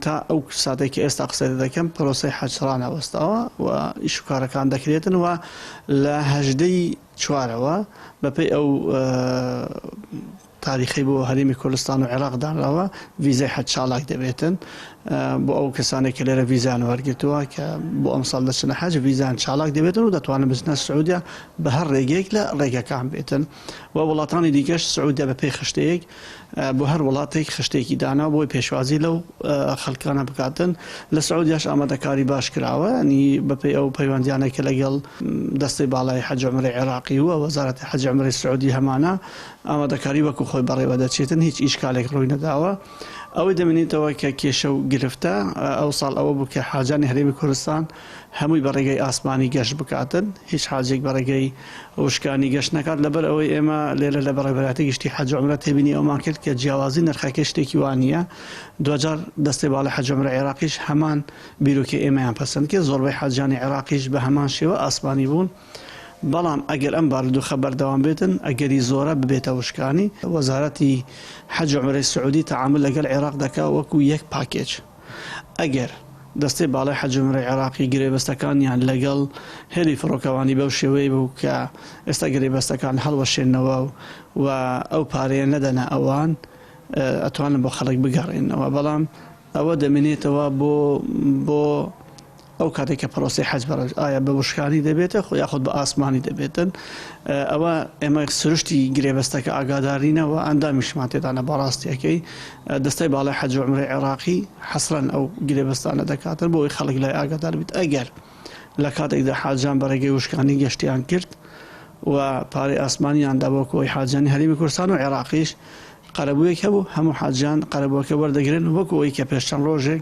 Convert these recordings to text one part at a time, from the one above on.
تا ئەو ساتەی کە ئێستا قسەی دەکەم پرۆسەی حەج ڕانەوەستاوە و ئیش و کارەکان دەکرێتن و لە هەژدەی چوارەوە بەپێی ئەو تاریخەی بۆ هەرێمی کوردستان و عێراق دانراوە ڤیزای حەج چالاک دەبێتن بۆ ئەو کەسانێک کە لێرە ڤیزان وەرگتووە کە بۆ ئەمساڵ دەچنە حەج ڤیزان چالاک دەبێتن و دەتوانن بچنە سعودیا بە هەر ڕێگەیەک لە ڕێگەکان بێتن و وڵاتانی دیکەش سعودیا بە پێی خشتەیەک بۆ هەر وڵاتێک خشتێکی داناوە بۆی پێشوازی لەو خەڵکانە بکاتن. لە سعودیاش ئامادەکاری باش کراوە، یانی بەپێی ئەو پەیوەندیانەی کە لەگەڵ دەستەی باڵای حەج عومرەی عێراقی و وەزارەتی حەج عومرەی سعودی هەمانە، ئامادەکاری وەکو خۆی بەڕێوە دەچێتن، هیچ ئیشکالێک ڕووی نەداوە. ئەوەی دەمێنێتەوە کە کێشە و گرفتە ئەوساڵ ئەوە بوو کە حاجانی هەرێمی کوردستان هەمووی بە ڕێگەی ئاسمانی گەشت بکاتن، هیچ حاجێک بە ڕێگەی وشکانی گەشت نەکات، لەبەر ئەوەی ئێمە لێرە لە بەڕێوەبەرایەتی گشتی حەج و عومرە تێبینی ئەوەمان کرد کە جیاوازی نرخەکەی شتێکی وا نییە، دواجار دەستەی باڵای حەج و عومرەی عێراقیش هەمان بیرۆکەی ئێمەیان پەسەند کرد، زۆربەی حاجیانی عێراقیش بە هەمان شێوە ئاسمانی بوون، بەڵام ئەگەر ئەم بارودۆخە بەردەوام بێتن ئەگەری زۆرە ببێتە وشکانی. وەزارەتی حەج و عومرەی سعودی تەعامول لەگەڵ عێراق دەکات وەکو یەک پاکێج. ئەگەر دەستەی باڵای حەج و عومرەی عێراقی گرێبەستەکانیان لەگەڵ هێلی فڕۆکەوانی بەو شێوەیە بوو کە ئێستا گرێبەستەکان هەڵوەشێنەوە و ئەو پارەیە نەدەنە ئەوان ئەتوانن بۆ خەڵک بگەڕێنەوە بەڵام ئەوە دەمێنێتەوە بۆ بۆ ئەو کاتێک کە پرۆسەی حەج بەڕێوە ئایا بە وشکانی دەبێتە خۆ یاخود بە ئاسمانی دەبێتن ئەوە ئێمە سروشتی گرێبەستەکە ئاگادارینە و ئەندامیشمان تێدانە بەڕاستیەکەی دەستەی باڵای حەج و عومرەی عێراقی حەسرەن ئەو گرێبەستانە دەکاتن بۆ ئەوەی خەڵک لای ئاگادار بیت ئەگەر لە کاتێکدا حاجان بە ڕێگەی وشکانی گەشتیان کرد و پارەی ئاسمانیان دا بۆ کۆی حاجیانی هەرێمی کوردستان و عێراقیش قەرەبوویەک هەبوو هەموو حاجیان قەرەبووەکە وەردەگرن وەکو ئەوەی کە پێش چەند ڕۆژێک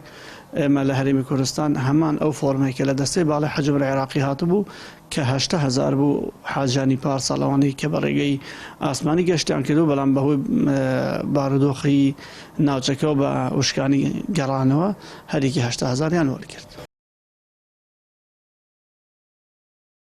ئێمە لە هەرێمی کوردستان هەمان ئەو فۆرمەی کە لە دەستەی باڵای حەج و عومرەی عێراقی هاتبوو کە 80,000 بوو حاجیانی پارساڵ ئەوانەی کە بە ڕێگەی ئاسمانی گەشتیان کردبوو بەڵام بەهۆی بارودۆخی ناوچەکەوە بە وشکانی گەڕانەوە هەریەکی 80 هەزاریان وەرگرت.